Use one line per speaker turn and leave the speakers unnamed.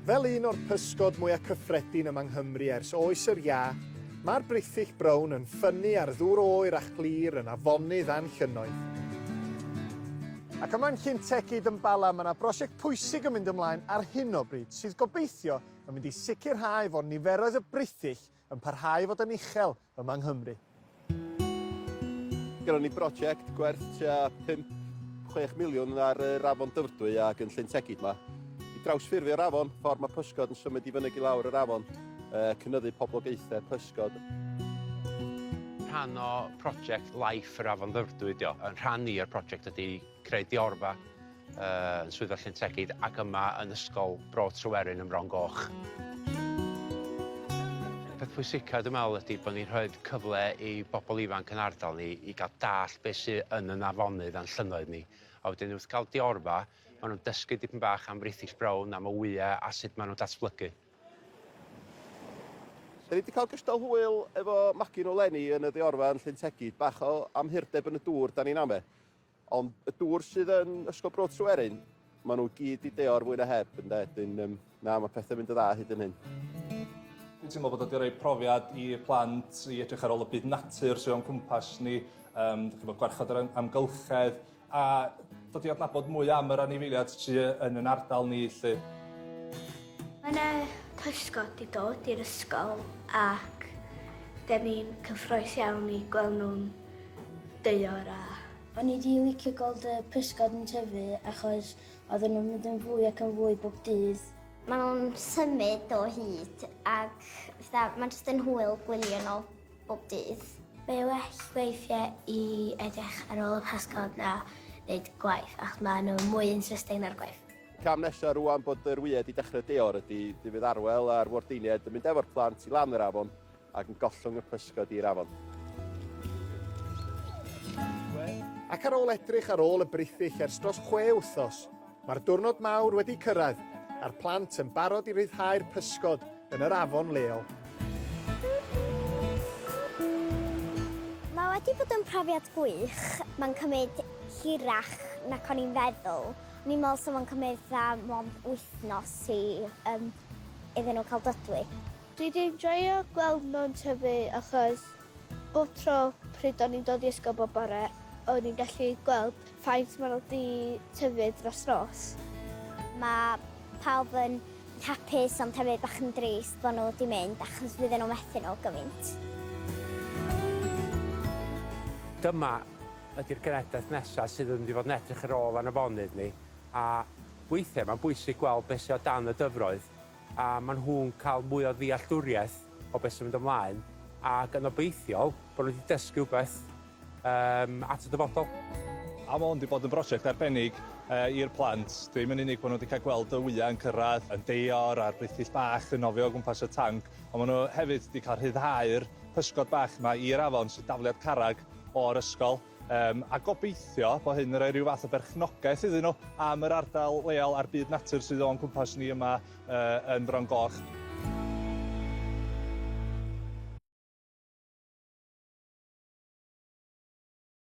Fel un o'r pysgod mwya' cyffredin yma yng Nghymru ers Oes yr Iâ, mae'r brithyll brown yn ffynnu ar ddŵr oer a chlir yn afonydd a'n llynnoedd. Ac yma yn Llyn Tegid yn Bala mae 'na brosiect pwysig yn mynd ymlaen ar hyn o bryd sydd gobeithio yn mynd i sicrhau fod niferoedd y brithyll yn parhau i fod yn uchel yma yng Nghymru.
Gynnon ni broject gwerth tua 5-6 miliwn ar yr afon Dyfrdwy ac yn Llyn Tegid 'ma i drawsffurfio'r afon, ffordd mae pysgod yn symud i fyny ag i lawr yr afon, cynyddu poblogaethau pysgod.
Rhan o prosiect Life yr Afon Ddyfrdwy ydi o. Yn rhan i o'r prosiect ydi creu deorfa yn Swyddfa Llyn Tegid ac yma yn Ysgol Bro Tryweryn ym Mron Goch. Peth pwysica dwi'n meddwl ydy bod ni'n rhoi cyfle i bobl ifanc yn ardal ni i gael dallt beth sydd yn yn afonydd a'n llynnoedd ni. A wedyn wrth gael deorfa, maen nhw'n dysgu dipyn bach am frithyll brown, am y wyau a sut maen nhw'n datblygu.
Da ni wedi cael gystal hwyl efo magu nhw leni yn y ddeorfa yn Llyn Tegid, bach o amhurdeb yn y dŵr da ni'n ame. Ond y dŵr sydd yn Ysgol Bro Tryweryn, maen nhw gyd 'di deor fwy na heb, ynde? Dyn, um, na, mae pethau'n mynd yn dda hyd yn hyn.
Dwi'n teimlo bod o wedi rhoi profiad i plant i edrych ar ôl y byd natur sydd o'n cwmpas ni, um, chybod, gwarchod yr amgylchedd, a dod i adnabod mwy am yr anifeiliaid sydd yn yn ardal ni 'lly.
Mae yna pysgod 'di dod i'r ysgol ac 'dan ni'n cyffrous iawn i gweld nhw'n deor a...
O'n i 'di licio gweld y pysgod yn tyfu achos oedden nhw'n mynd yn fwy ac yn fwy bob dydd.
Maen nhw'n symud o hyd ac fatha mae'n jyst yn hwyl gwylio nhw bob dydd.
Mae well weithiau i edrych ar ôl y pysgod na wneud gwaith achos maen nhw'n mwy interesting na'r gwaith.
Cam nesa rwan bod yr wyau 'di dechrau deor ydi fydd Arwel a'r wardeiniaid yn mynd efo'r plant i lan yr afon ac yn gollwng y pysgod i'r afon.
Ac ar ôl edrych ar ôl y brithyll ers dros chwe wythnos, mae'r diwrnod mawr wedi cyrraedd a'r plant yn barod i ryddhau'r pysgod yn yr afon leol.
Mae wedi bod yn profiad gwych. Mae'n cymryd hirach nac o'n i'n feddwl. O'n i'n meddwl 'sa fo'n cymryd fatha mond wythnos i um, iddyn nhw cael dodwy.
Dwi 'di enjoio gweld nhw'n tyfu achos bob tro pryd o'n i'n dod i ysgol bob bore o'n i'n gallu gweld faint ma' nhw 'di tyfu dros nos.
Mae pawb yn hapus ond hefyd bach yn drist bod nhw 'di mynd achos fydden nhw'n methu nhw gymaint.
Dyma ydy'r genhedlaeth nesa sydd yn mynd i fod yn edrych ar ôl ein afonydd ni a weithiau mae'n bwysig gweld beth sydd o dan y dyfroedd a maen nhw'n cael mwy o ddealltwriaeth o beth sy'n mynd ymlaen ac yn obeithiol bod nhw wedi dysgu rhywbeth um, at y dyfodol.
A ma' 'wn 'di bod yn brosiect arbennig i'r plant, dim yn unig bo' nhw 'di cael gweld y wyau yn cyrraedd, yn deor a'r brithyll bach yn nofio o gwmpas y tanc, ond ma' nhw hefyd 'di cael rhyddhau'r pysgod bach 'ma i'r afon sy'n dafliad carreg o'r ysgol. Yym, a gobeithio bod hyn yn rhoi rhyw fath o berchnogaeth iddyn nhw am yr ardal leol a'r byd natur sydd o'n cwmpas ni yma uh, yn Fron Goch.